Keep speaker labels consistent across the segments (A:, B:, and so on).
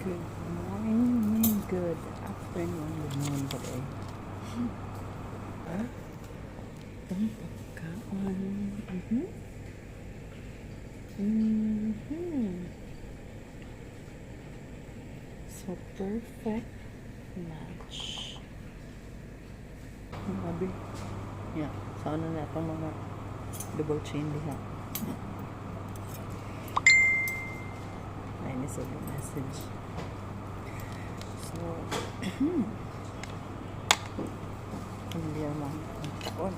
A: Good morning, good afternoon, good morning today. Ah, itong pagkaon. So, perfect match. Grabe. Yeah. So, ano na itong mga double chain diha. Ay, ni sa message. So, hindi mo ang taon.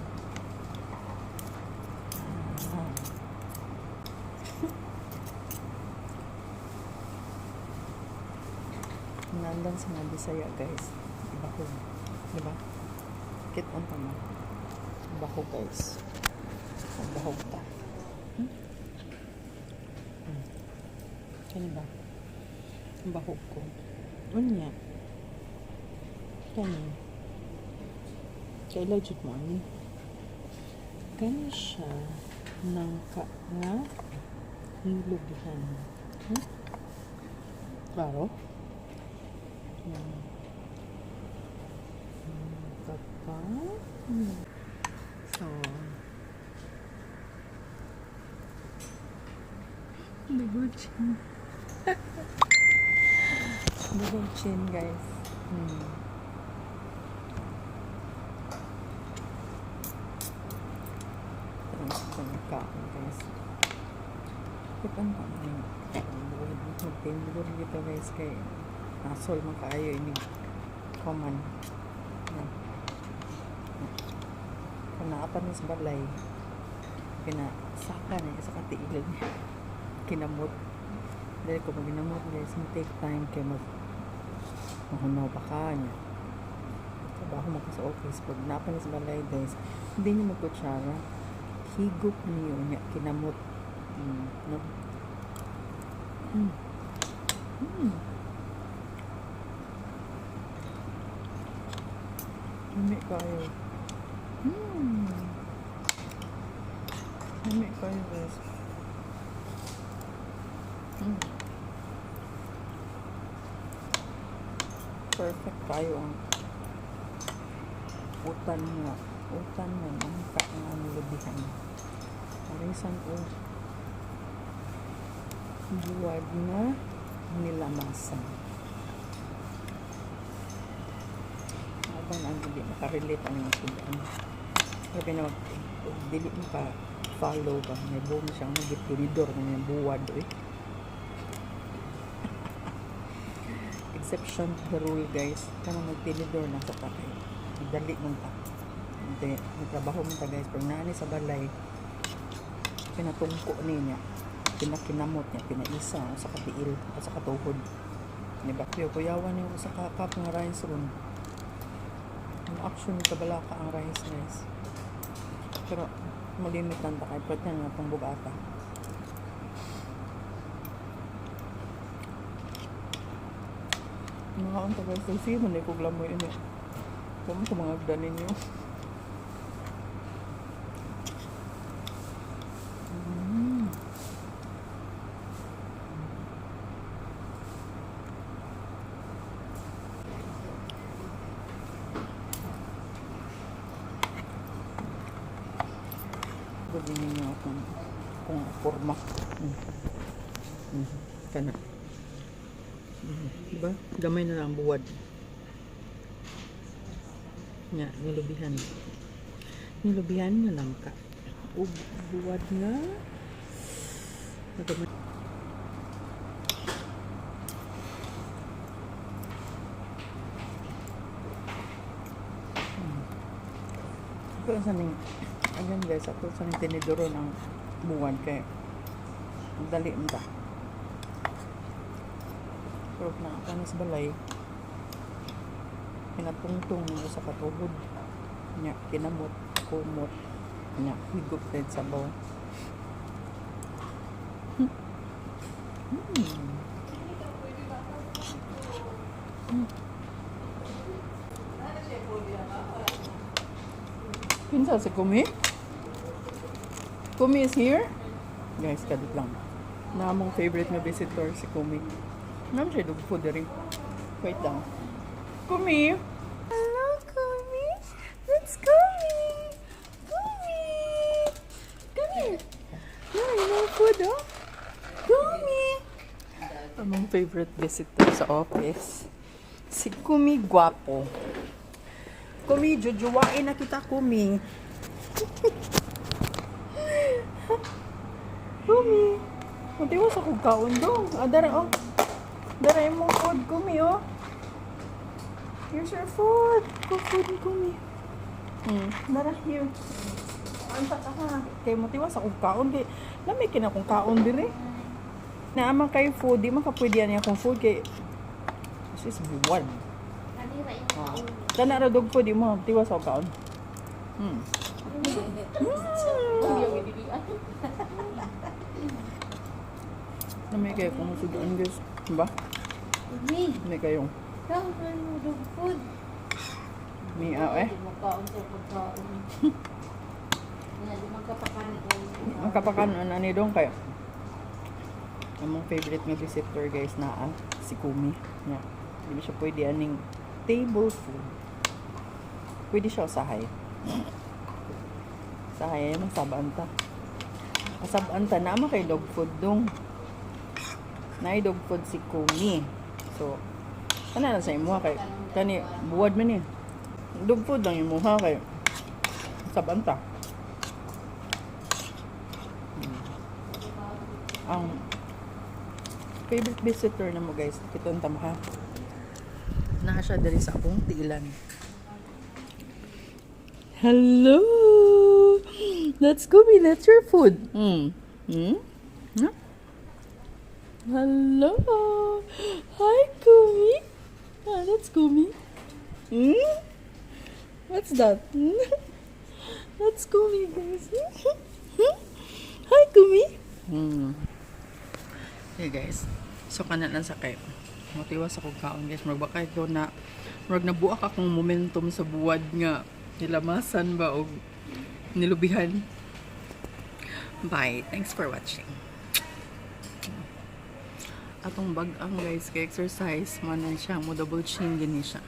A: Ah. Nandan sa mga Bisaya, guys. Bahog. Diba? Kit-on pa mo. Bahog, guys. Bahog ta. Hmm? Hmm. Kani ba? Ang bahog ko. Unya. Kani. Kay legit mo ani. Kani siya nangka nga nilubihan. Klaro? Yan. Kapa. So, double chin. Double chin, guys. Ito ang kaon, guys. Kita mo ang buwad. Magtindur dito, guys, kay nasol man kaayo ini common. Yan. Kung naa pa ni sa balay, pinasaka na sa katiilin niya. Kinamot. Dahil kung maginamot, guys, mo take time kay mag mahunaw pa ka niya. Trabaho mo ka sa office. Pag naa pa ni sa balay, guys, hindi niyo magkutsara. Higop niyo niya, kinamot. No? Lami kayo. Lami kayo, guys. Perfect kayo ang utan nga. Utan nga. Nangka nga nilubihan. Parisan o buwad na nilamasan. Habang ang hindi makarelate ang mga sudan. Sabi na mag, dili mo ka follow ba, may buong siyang nagipinidor na yung buwad eh. Exception to the rule, guys. Kung magtinidor na sa takay, dali man ta. Hindi, nagtrabaho man ta, guys. Pag naani sa balay, pinatungko niya, pinakinamot niya, pinaisa sa katiil o sa katuhod. Diba? Kuya, kuyawan niyo sa kakap ng rice ron. Ang action ni kabalaka ang rice, guys. Pero malimit lang ta kay pwede na itong bugata. Mga unta, guys, kasi man ko glamoy ini. Kamo sa mga agdan ninyo. Pwede ninyo akong kung forma. Kana. Diba? Gamay na lang ang buwad. Nga, nilubihan. Nilubihan na lang ka. Ug buwad nga. Nagamay. Pero sa ning, again guys, ako sa ning tinidoro ng buwan kay dali man ta. Pero na ako sa balay, pinatungtong mo sa katuhod. Nya, kinamot, kumot, nya, higop din sa baw. Kinsa si Kumi? Kumi is here? Guys, kadit lang. Namong favorite na visitor si Kumi. Naa siya dog food diri. Wait lang. Kumi! Hello, Kumi! Let's Kumi! Kumi! Come here! Yeah, you want food, oh? Kumi! Among favorite visitor sa office, si Kumi Guapo. Kumi, jujuwain na kita, Kumi. Kumi. Matiwas ako kaon dong. Ah, dara, oh. Dara imong food, Kumi, oh. Here's your food. Go food, Kumi. Dara, here. Anta ka ha. Kay motiwas ako kaon. Kay, lami kina akong kaon dire. Naa man kay food, di man ka pwede ani akong food kay this is buwan.
B: Kanira yung kaon.
A: Kana ra dog food mo, tiwas ako kaon. Lami kayo kung sudan, guys. Diba?
B: Umi,
A: Lami kayong
B: kaon na yung dog food.
A: mi ah, eh.
B: Di magkaon sa pagkaon. Nga, di magkapakain.
A: Ang kapakanon ani dong kayo. Among favorite nga visitor, guys, naa si Kumi. Yeah. Hindi siya pwede aning table food. Pwede siya usahay. Usahay ay masabaan ta. Masabaan ta na kay dog food dong. Naay dog food si Kumi. So, kana lang sa imuha kay kani buwad man ni. Dog food lang imuha kay sabaan ta. Ang favorite visitor na mo, guys, kita mo ha, naa siya diri sa akong tiilan. Hello, that's Scooby. That's your food. Huh? Hello. Hi, Kumi. Ah, that's Kumi. What's that? That's Kumi, guys. Hi, Kumi. Hey guys, so kana lang sa kay motiwas ako kaon, guys, murag ba kay ko na murag nabuak akong momentum sa buwad nga nilamasan ba og nilubihan. Bye. Thanks for watching. Atong bag-ang, guys, kay exercise man na siya mo double chin gani siya.